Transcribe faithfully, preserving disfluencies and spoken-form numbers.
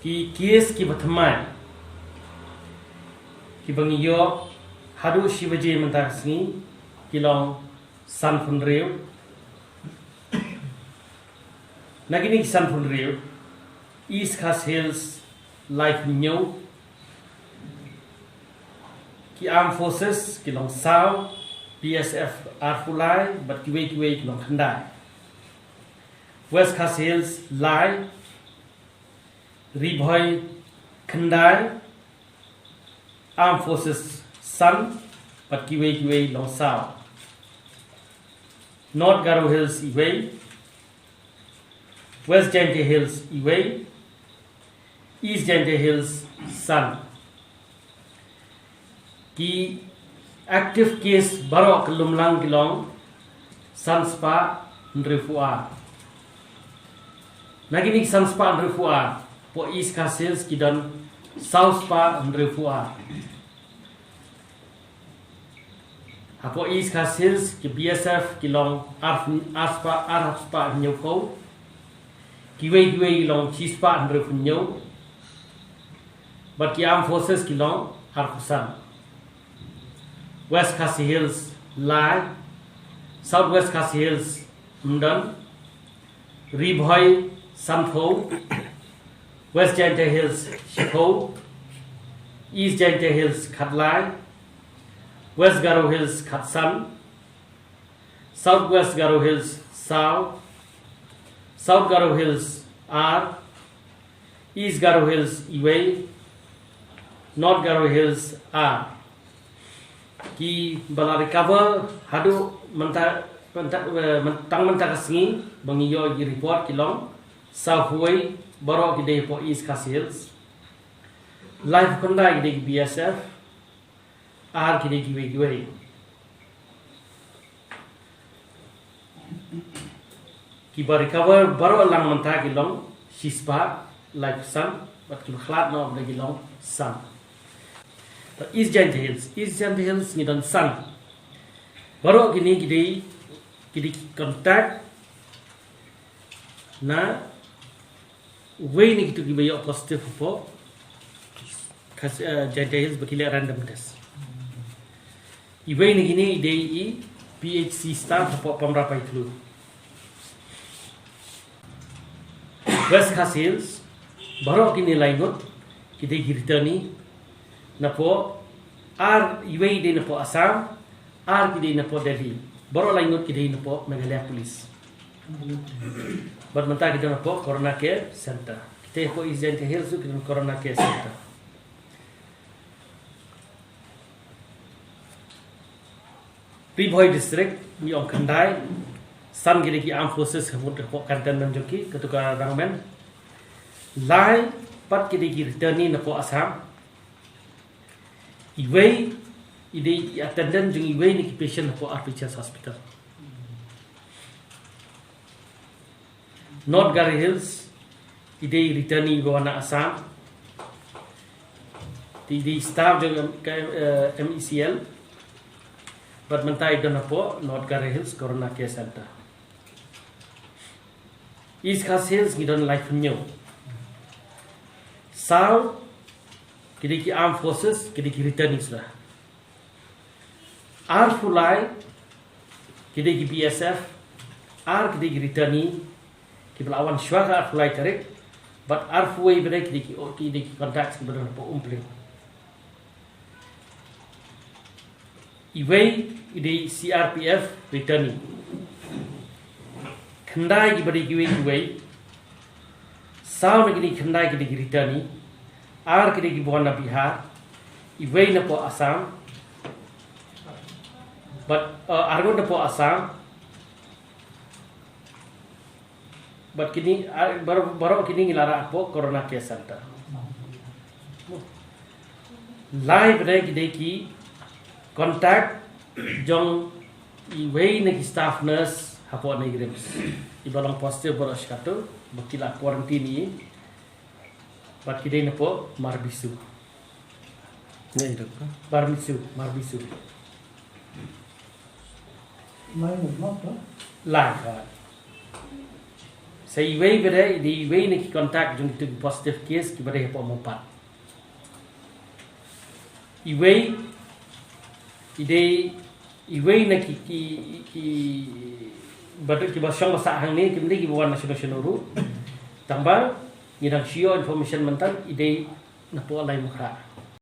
Ki case kiba thymmai kiba ngi ïoh haduh shi baje mynta ka sngi ki long sanphew hynriew. Na kine ki sanphew hynriew, East Khasi Hills laiphew hynñiew, ki Armed Forces ki long saw, B S F arphew lai bad kiwei kiwei ki long khyndai. West Khasi Hills lai, Ri Bhoi khyndai, Armed Forces san bad kiwei kiwei long saw. North Garo Hills iwei, West Jaintia Hills iwei, East Jaintia Hills san. Ki active case baroh ka lumlang ki long san spah hynriewphew ar. Na kine ki san spah hynriewphew ar, hapoh East Khasi Hills ki don saw spah hynriewphew ar. Hapoh East Khasi Hills ki B S F ki long ar, ar spah, ar spah hynñiewphew. Kiwei kiwei ki long shi spah hynriewphew hynñiew. Bad ki Armed Forces ki long arphew san. West Khasi Hills lai, South West Khasi Hills ym don, Ri Bhoi sanphew, West Jaintia Hills shiphew, East Jaintia Hills khatlai, West Garo Hills khatsan, South West Garo Hills saw, South Garo Hills ar, East Garo Hills iwei, North Garo Hills ar. Kiba la recover haduh mynta, mynta, eh, myn-, tang mynta ka sngi ba ngi ïoh ïa ki report ki long sawphew wei, baroh ki dei hapoh East Khasi Hills. Laiphew khyndai ki dei ki B S F, ar ki dei kiwei kiwei. Kiba recover baroh lang mynta ki long shispah laiphew san, bad kiba khlad noh ki long san. Bad East Jaintia Hills, East Jaintia Hills ngi don san. Baroh kine ki dei, ki dei contact na uwei na kitu kiba ïoh positive hapoh Khas-, eh, Jaintia Hills ba ki leh random test. Iwei na kine i dei i P H C staff hapoh Pamra Paitlun. West Khasi Hills, baroh kine lai ngut ki dei ki returnee napoh, ar iwei i dei napoh Assam, ar ki dei napoh Delhi. Baroh lai ngut ki dei napoh Meghalaya Police. Bad mynta ki don hapoh Corona Care Center. Kita hapoh East Jaintia Hills ki don Corona Care Center. Ri Bhoi District ngi ong khyndai, san ki dei ki Armed Forces hapoh, hapoh cantonment jong ki, katu ka Rangmen. Lai pat ki dei ki returnee napoh Assam. Iwei i dei i attendant jong iwei na ki patient hapoh R P H S Hospital. North Garo Hills i dei returnee ba wan na Assam. I dei staff jong M-, ka, eh, M E C L. Bad mynta i don hapoh North Garo Hills Corona Care Center. East Khasi Hills ngi don laiphew hynñiew. Saw ki dei ki Armed Forces, ki dei ki returnees la. Arphew lai ki dei ki B S F, ar ki dei ki returnee kiba la wan shuwa ka arphew lai tarik, bad arphew wei ba dei ki dei ki, ki dei ki contacts kiba don hapoh Umpling. Iwei i dei C R P F returnee. Khyndai kiba dei kiwei kiwei. Saw na kine khyndai ki dei ki returnee. Ar ki dei kiba wan na Bihar. Iwei napoh Assam. Bad, eh, ar ngut napoh Assam. Bad kine, ah, bar-, baroh kine ngi la rah hapoh Corona Care Center. Lai ba dei ki dei ki contact jong iwei na ki staff nurse hapoh NEIGRIHMS. Iba long positive baroh shi kato, ba ki la quarantine i. Bad ki dei napoh Marbisu. Marbisu, Marbisu. Lai ngut mo to? Lai, ha. Sa iwei ba dei, i dei iwei na ki contact jong kitu ki positive case kiba dei hapoh Mawpat. Iwei, i dei iwei na ki, ki, ki ba dei kiba shong ba sah hangne, kim dei kiba wan na shano shano ruh. Tang ba ngi dang shu ïoh information mynta i dei napoh Laitumkhrah.